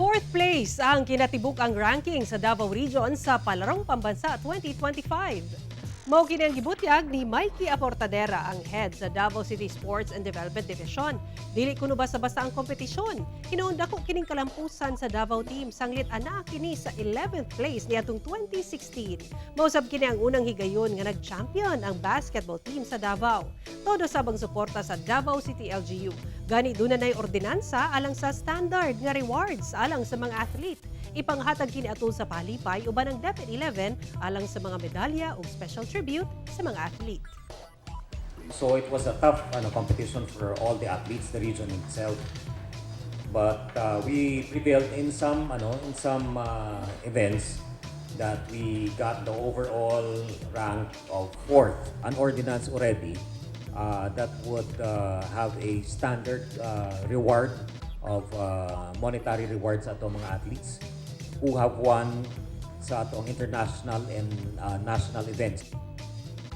Fourth place ang kinatibuk-ang ranking sa Davao Region sa Palarong Pambansa 2025. Mao kini ang gibutyag ni Mikey Aportadera, ang head sa Davao City Sports and Development Division. Dili kuno basta-basta ang kompetisyon. Hinuon dako kining kalampusan sa Davao team sanglit anaa kini sa 11th place niadtong 2016. Mao sab kini ang unang higayon nga nag-champion ang basketball team sa Davao. Todo sab ang suporta sa Davao City LGU. Gani duna nay ordinansa alang sa standard nga rewards alang sa mga athlete. Ipanghatag kini atol sa palipay uban ang DepEd 11 alang sa mga medalya ug special tribute sa mga athlete. So it was a tough ano, competition for all the athletes, the region itself. But we prevailed in some ano, in some events that we got the overall rank of fourth. An ordinance already that would have a standard reward of monetary rewards sa atong mga athletes who have won sa atong international and national events.